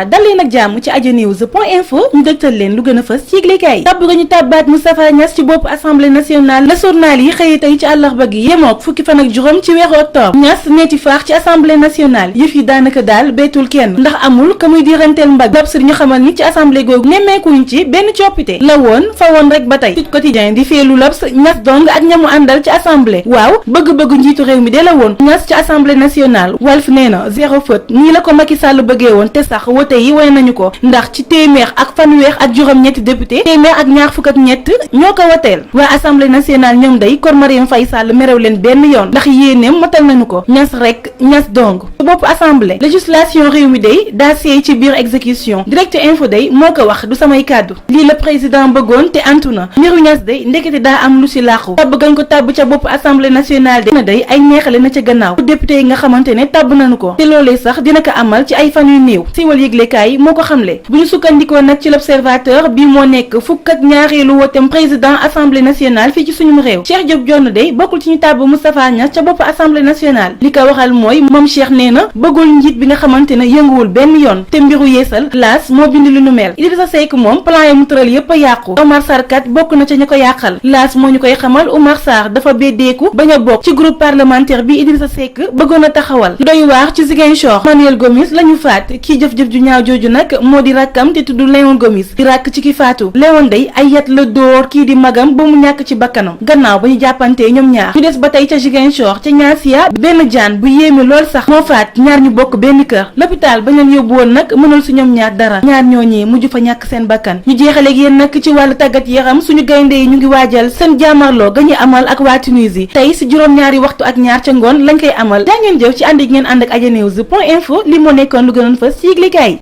dal leen ak jàmm ci ajanews.info ñu dëgtal leen lu gën a fës ci yëglekaay tabb ga ñu tàbbaat Moustapha Niasse ci bopp assemblée nationale la journal yi xëyee tey ci àllarba gi yemook fukki fan ak juróom ci weeru octobre Niasse neeti faax ci assemblée nationale yëf yi daanaka daal beetul kenn ndax amul ka muy diiranteel mbag L'Obs ñu xamal ni ci assemblée googu nemmeekuñ ci benn coppite la woon fa woon rek ba tey Sud Quotidien di feelu L'Obs Niasse dong ak ñamu àndal ci assemblée waaw bëgg-bëggu njiitu réew mi de la woon Niasse ci assemblée nationale Walf nee na zéro faute nii la ko Macky Sall bëggee woon te sax wote yi wane nañu ko ndax ci téeméer ak fanweer ak juróom-ñetti député téeméer ak ñaar fukk ak ñett ñoo ko woteel waa assemblée nationale ñoom day kor Marième Faye Sall merew leen benn yoon ndax yéeneem matal nañu ko Niasse rek Niasse dong bopp assemblée législation réew mi day daa seey ci biir exécution direct info day moo ko wax du samay kàddu lii la président bëggoon te antu na mbiru Niasse day ndekete daa am lu si làqu tabb gañ ko tabb ca bopp assemblée nationale de na day ay neexale na ca gannaaw député yi nga xamante ne tabb nañu ko te loolee sax dina ko amal ci ay fan yu néew siiwal yëglekaay moo ko xamle bu ñu sukkandikoo nag ci l'observateur bi moo nekk fukk ak ñaareelu wotem président assemblée nationale fii ci suñu réew Cheikh Diop Dione day bokkul ci ñu tàbb Moustapha Niasse ca bopp assemblée nationale li ko waxal mooy moom Cheikh nee na bëggul njiit bi nga xamante ne yënguwul benn yoon te mbiru yeesal laas moo bind lu nu mel Idrissa Seck moom plan ya mu tëral yépp a yàqu Omar Sarr kat bokk na ca ñu ko yàqal laas moo ñu koy xamal Omar Sarr dafa beddeeku bañ a bokk ci groupe parlementaire bi Idrissa Seck bëggoon a taxawal doy waar ci Ziguinchor Manuel Gomis la ñu faat kii jëf-jëf ju ñaaw jooju nag moo di rakkam te tudd Léon Gomis di rakk ci ki faatu Léon day ay yat la dóor kii di magam ba mu ñàkk ci bakkanam gannaaw ba ñu jàppantee ñoom ñaar ñu des ba tey ca Ziguinchor ca Niassia benn jaan bu yéeme lool sax moo faat ñaar ñu bokk benn kër l'hôpital ba leen yóbbu woon nag mënul si ñoom ñaar dara ñaar ñooñee mujj fa ñàkk seen bakkan ñu jeexaleeg yéen nag ci wàllu tàggat yaram suñu gaynde yi ñu ngi waajal seen jaamarloo ga ñu amal ak waa Tunisie tey si juróom-ñaari waxtu ak ñaar ca ngoon lañ koy amal daa ngeen jëf ci ànd gi ngeen ànd ak ajanews.info li moo nekkoon lu gënoon fës ci yëglekaay